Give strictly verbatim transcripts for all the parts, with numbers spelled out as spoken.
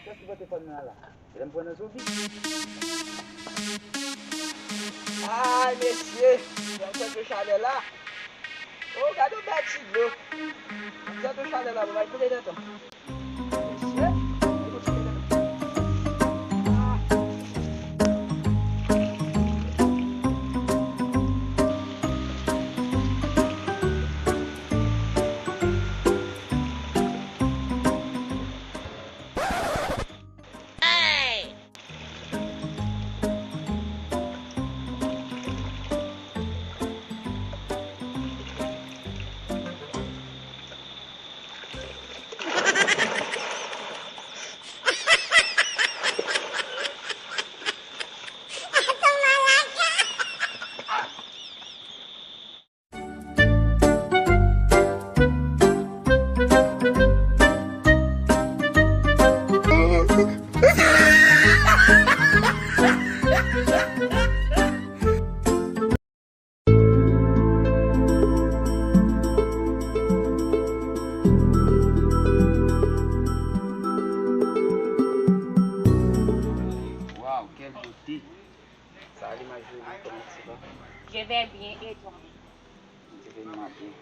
Kiyès ki pote fòn nan la? Lè m pran nan zonbi. Ay, mesye! Jan m santi chalè la. Oh, gade yon bèl ti dlo. M santi chalè la, bon, m al koule nan tan. Mesye! Waw, quelle beauté! Salut ma jolie, comment tu vas? Je vais bien et toi? Divin maten.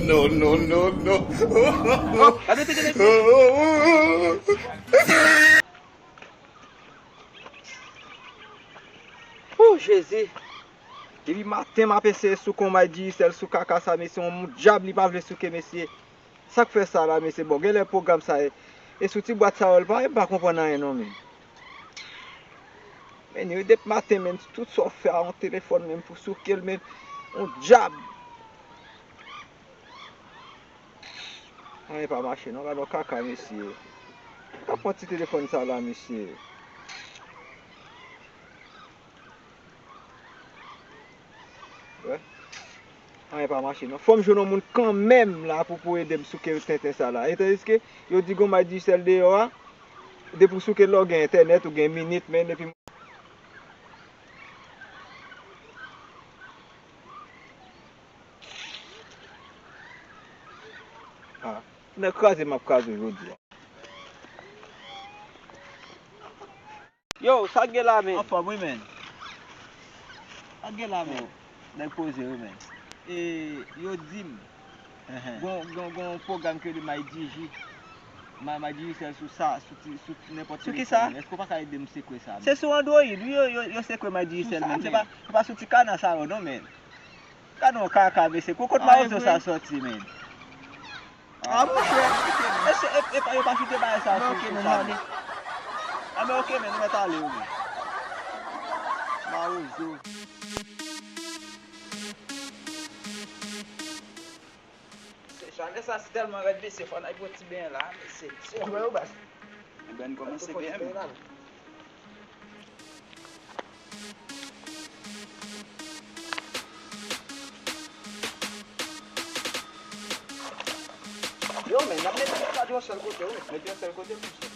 No, no, no, no. Oh, gade pete mesye. Oh, Jezi. Depi maten m ap eseye souke yon may Digicel sou kaka sa, mesye, yon dyab li pa vle souke, mesye. Sa k fè sa la, mesye? Bon, genlè pwogram sa e, e sou ti bwat sa yo l pa ye, m pa konprann anyen non, men. Men, yo depi maten, men, tout sa w fè a yon telefòn, men, pou souke l, men, yon dyab. Anyen pa mache non, gade yon kaka, mesye. Ka pran ti telefòn sa la, mesye. Wè. Anyen pa mache non. Fò m jwenn yon moun kanmenm la pou, pou ede m souke tenten sa la. E tandiske yo di gon may Digicel deyò a, depi w souke l la, w gen entènèt, ou gen minit, men depi Ah, nan kraze m ap kraze w jodi a. Yo, sa k gen la, men? Anfòm, wi, men. Sa k gen la, men? Nèg poze, wi, men. E, yo di m, gon, gon, gon pwogram ke li may Digi. May, may Digicel sou sa, sou ti, sou nenpòt telefòn. Sou ki sa? Èske w pa ka ede m sekwe sa, men? Se sou Android, wi, yo, yo, yo sekwe may Digicel, men. Se pa, se pa sou ti kana sa yo, non, men. Gade yon kaka, mesye. Kou kot mawozo sa sòti, men? Ah, monchè. Mesye, e, e, yo pa kite bagay sa sou, sou sa, men. Ah, men oke, men, nou mèt ale, wi, men. Mawozo. Se chalè sa, se tèlman rèd, mesye. Fò n al pran ti benyen la, mesye. Mesye, ou wè yo, baz. Ebyen, n kòmanse benyen, men. Yo, men, n ap mete tout sa yon sèl kote, wi. Mete yon sèl kote pou sa.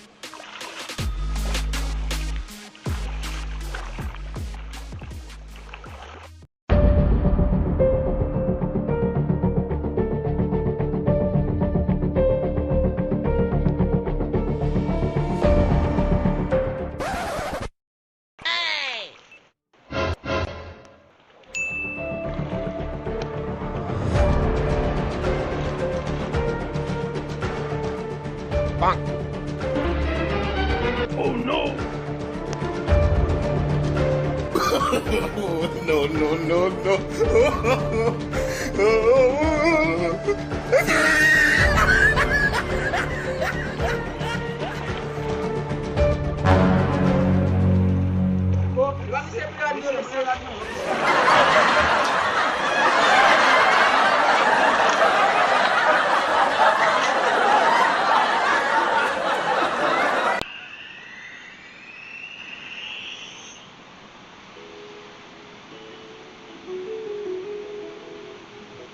Bang! Oh no! No, no, no, no.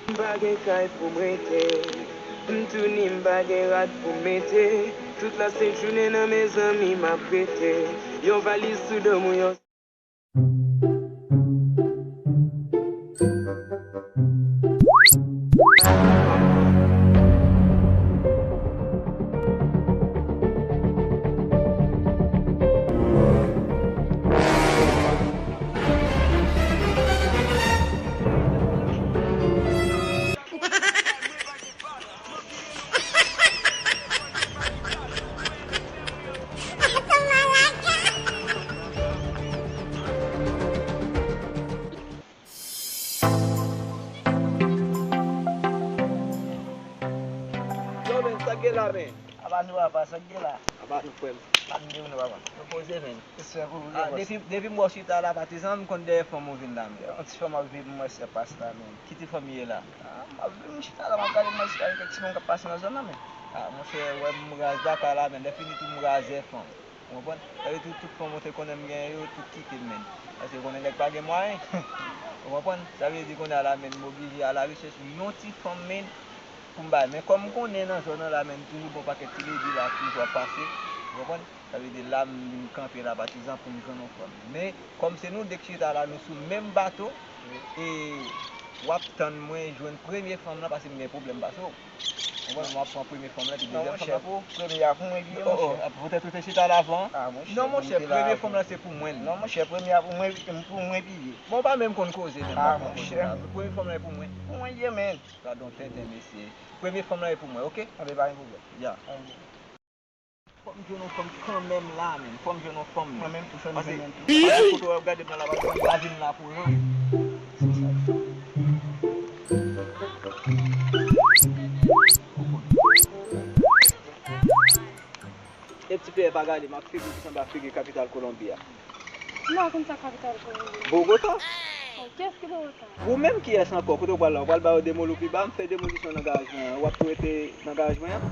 M pa gen kay pou m rete, m tou ni m pa gen rad pou m mete. Tout lasent jounen nan men zanmi m ap rete. Yon valiz sou do m, yon Yo, men, sa k gen la, men? Aba nou, apa, sa k gen la? Aba nou, frè m. Pa m gen nou, papa. Nou poze, men. Respè pou ou, Ah, bòs. depi, depi m wè w chita la, patizan, m konn dèyè fanm ou vin la, men. Yon ti fanm ap viv, m wè se pas la, men. Ki ti fanm ye la? Ah, m ap viv, m chita la, m ap gade, m wè se pa kèk ti fanm k ap pase nan zòn nan, men. Ah, monchè, wè m raz daka la, men. Lè fini tou, m razè fanm. Ou konprann? Sa vle di tout, tout fanm ou te konnen m genyen yo, tout kite m, men. Paske konnen nèg pa gen mwayen. Ou konprann? Sa vle di kounye a la, men, m oblije alarechèch yon ti fanm, men, pou m bay. Men kòm m konnen nan zòn nan la, men, toujou gon pakèt ti ledi la toujou ap pase. Ou konprann? Sa vle di la, m vin kanpe la, patizan, pou m jwenn yon fanm. Men, kòm se nou de k chita la, nou sou menm bato, e w ap tann mwen jwenn premye fanm lan, paske m gen pwoblèm pase w. Ou konprann? M ap pran premye fanm lan, epi Non, dezyèm fanm monchè, lan pou ou. Premye a pou mwen, piye, Oh, oh, monchè. ah, poutèt ou te chita la avan? Ah, monchè, Non, pou monchè, m te la premye avan. fanm lan se pou mwen. Non, monchè, premye a pou mwen, pou mwen, piye. Bon, w pa menm konn koze, menm Ah, pa konn monchè. koze la. Premye fanm lan e pou mwen. Pou mwen, ye, men. Gadon tenten, mesye. Premye fanm lan e pou mwen, oke? Anben, pa gen pwoblèm. Ya. Anben. Fò m jwenn yon fanm kanmenm la, menm. Fò m jwenn yon fanm, menm. Mwen menm tou, fè m Pase, jwenn yon tou. pase foto w ap gade m nan la, pa vin la pou jan. E ti pè pa gade, m ap figi ki sanble ak figi kapital Kolonbi a. M pa konn sa kapital Kolonbi. Bogota? Oh, kiyès ki Bogota? Ou menm kiyès ankò? Kote w pral la? W pral ba yo demoli w pi ba? M fè demolisyon nan garaj mwen an. W ap tou rete nan garaj mwen an?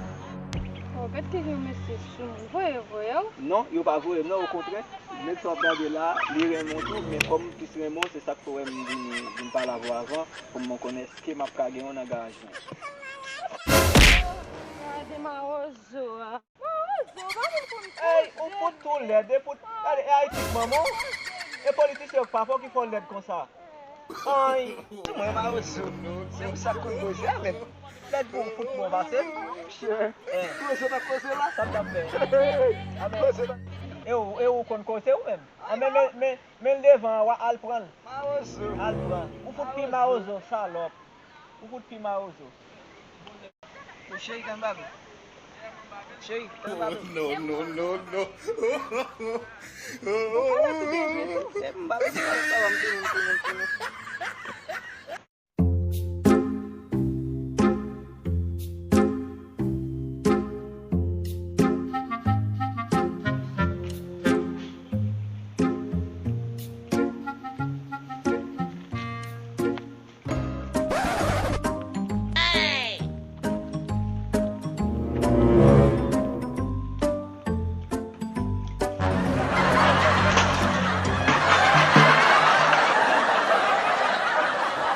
Oh, gad kijan mesye sou moun. Voye, voye w. Non, yo pa voye m, non, okontrè. Nèg sa w ap gade la, li renmen w tou, men kòm m plis renmen w, se sa k fè w wè m vin, vin pale avè w avan, pou m konnen èske m ap ka gen w nan garaj mwen. Gade mawozo a. Mawozo, pa vin konn Ey, ou koze. fout tou lèd, e pou, gade, e Ayiti k manman w? E politisyen yo k papa w ki fè w lèd konsa? Ay! Mwen mawozo. Se ou sa k konn koze a menm. Lèd pou ou fout bon pase. Monchè. Eh. Koze nan koze la. Sa t ap fè? Koze nan E ou, e ou konn koze ou menm? Ah, men, men, men, men l devan an, w a al pran l. Mawozo. Al pran l. Ou fout pi mawozo, salòp. Ou fout pi mawozo. Cheri, tann ba m. Cheri, tann ba m. No, no, no, no. Ou pale tou byen vre tou. E m ba m, sa va, m tounen, m tounen, m tounen.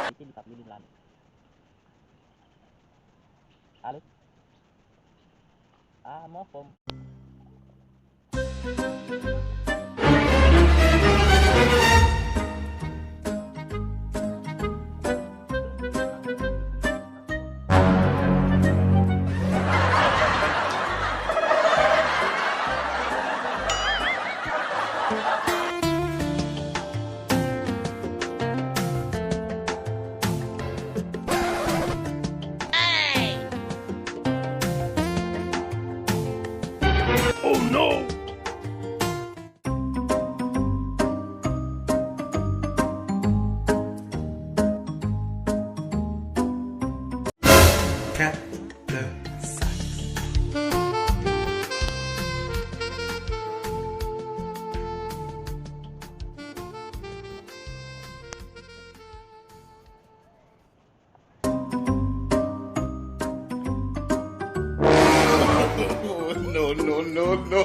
Mete li p ap rele m la menm. Alo? Ah, m anfòm. Oh no! Kat, de, sèt. No, no, no, no.